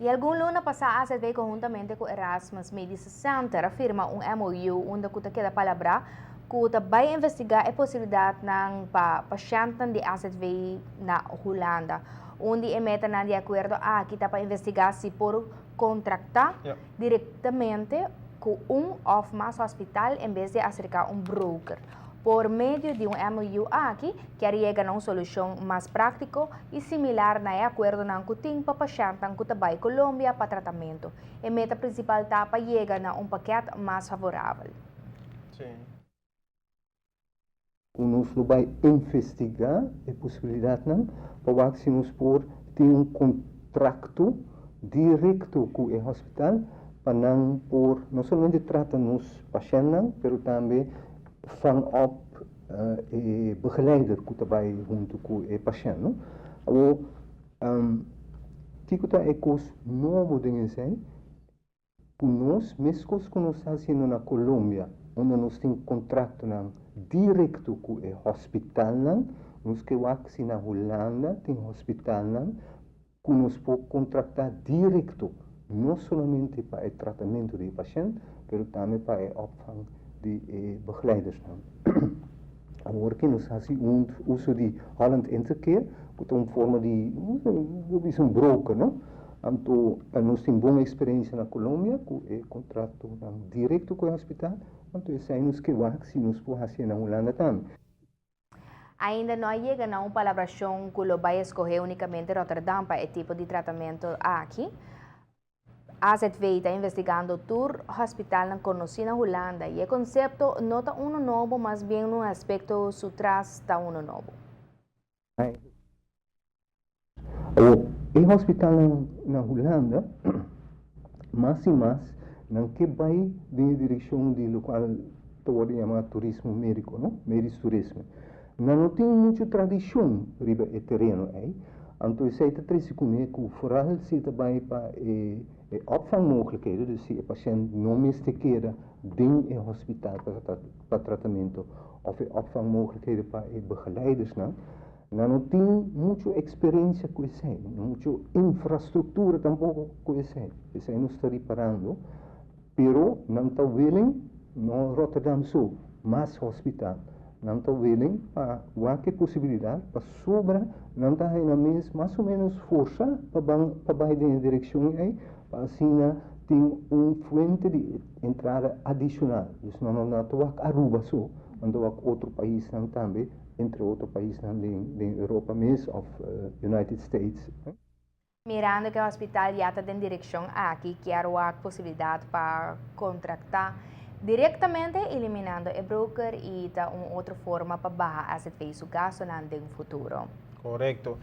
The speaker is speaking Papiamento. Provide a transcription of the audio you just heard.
Y algun luna pasa AZV conhuntamente cu Erasmus Medisch Center a firma un MOU unda cu ta keda palabra cu ta bay investiga e posibilidad nan pa pashent di AZV na Hulanda. Un di e metanan di e acuerdo aki ta pa investiga si por contracta directamente cu un of mas hospital en bes di acerca un broker. Por medio di un MOU aki, kier yega na un solucion mas practico y similar na e acuerdo nan cu tin pa pashent cu ta bay Colombia pa tratamento. E meta principal ta pa yega na un pakete mas favorabel. Nos bay investiga e posibilidad nan pa si nos por tin un contrato directo cu e hospital pa nan por no solamente trata nos pashent, pero tambe vang op e begeleider cu ta bay hunto cu e pashent, no? Awor, kico ta e cos nobo den esey? Cu nos, mescos cu nos ta haciendo na Colombia, unda nos tin contrato nan directo cu e hospital nan, nos kier wak si na Hulanda tin hospital nan cu nos por contrata directo, no solamente pa e tratamento di pashent, pero tambe pa e opvang di begeleiders nan. Awor cu nos ta haci un uso di Holland Intercare, cu ta un forma di un broker, no? Anto, nos tin bon experiencia na Colombia, cu e contrato directo cu e hospital, anto esey nos kier wak si nos por haci na Hulanda tambe. Ainda no a yega na un palabracion cu lo bay scoge unicamente Rotterdam pa e tipo di tratamento aki. AZV ta investigando tur hospital conoci na Hulanda y e concepto no ta uno nobo, mas bien un aspecto su tras ta uno nobo. O e hospital na Hulanda, mas y mas, nan kier bay den direccion di loke ta yama turismo medico, no? Medisch toerisme. Nan no tin mucho tradicion riba e tereno ey. Anto esey ta trece cu vooral si ta bay pa e opvangmogelijkheden, dus si e pashent no mester keda den e hospital pa tratamento of e opvangmogelijkheden pa e begeleiders nan, nan no tin mucho experiencia cu esey, no mucho infrastructura tampoco cu esey. Esey nos ta riparando, pero nan ta willing, no Rotterdam so, mas hospital. Nan ta willing pa wak e posibilidad pasobra nan ta haya mes mas o menos forsa pa bay den direccion ey, pa asina tin un fuente di entrada adicional. Dus nan no ta wak Aruba so, nan ta wak otro pais tambe, entre otro pais den Europa mes of United States. Mirando cu e hospital ya ta den direccion aki, kier e posibilidad pa contracta directamente, eliminando e broker y ta un otro forma pa baha AZV su gasto den futuro. Correcto.